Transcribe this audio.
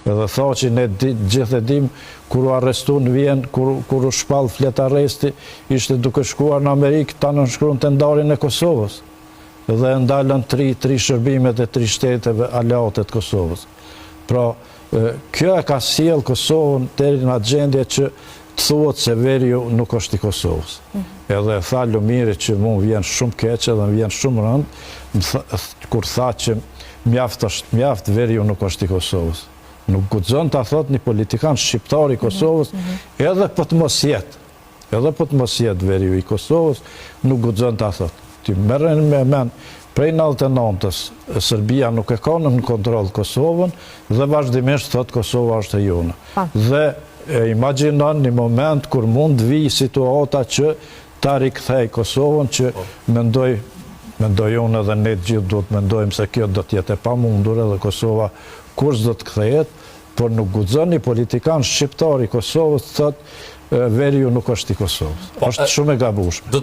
Edhe Thaçi ne gjithë e dimë kur u arrestu në Vjenë, kur kur u shpall fletarresti, ishte duke shkuar në Amerikë ta nënshkruante ndarjen e Kosovës. Dhe e ndalën tri tri shërbimet e tri shteteve aleate të Kosovës. Pra, kjo e ka sjellë Kosovën deri në atë gjendje që të thuhet se veriu nuk është i Kosovës. Edhe e tha Lumiri që mu më vjen shumë keq edhe më vjen shumë rëndë, kur tha që mjaft është mjaft, veriu nuk është i Kosovës. Nuk guxon ta thotë një politikan shqiptar i Kosovës, edhe po të mos jetë, edhe po të mos jetë veriu i Kosovës, nuk guxon ta thotë. Ti merreni me mend, prej 99-ës Serbia nuk e ka nën kontroll Kosovën dhe vazhdimisht thotë Kosova është e jona. Dhe e imagjinon një moment kur mund të vijë situata që ta rikthej Kosovën që mendoj mendoj unë edhe ne të gjithë duhet të mendojmë se kjo do të jetë e pamundur edhe Kosova kurrë s'do të kthehet, por nuk guxon një politikan shqiptar i Kosovës të thotë veriu nuk është i Kosovës. Është shumë e gabueshme.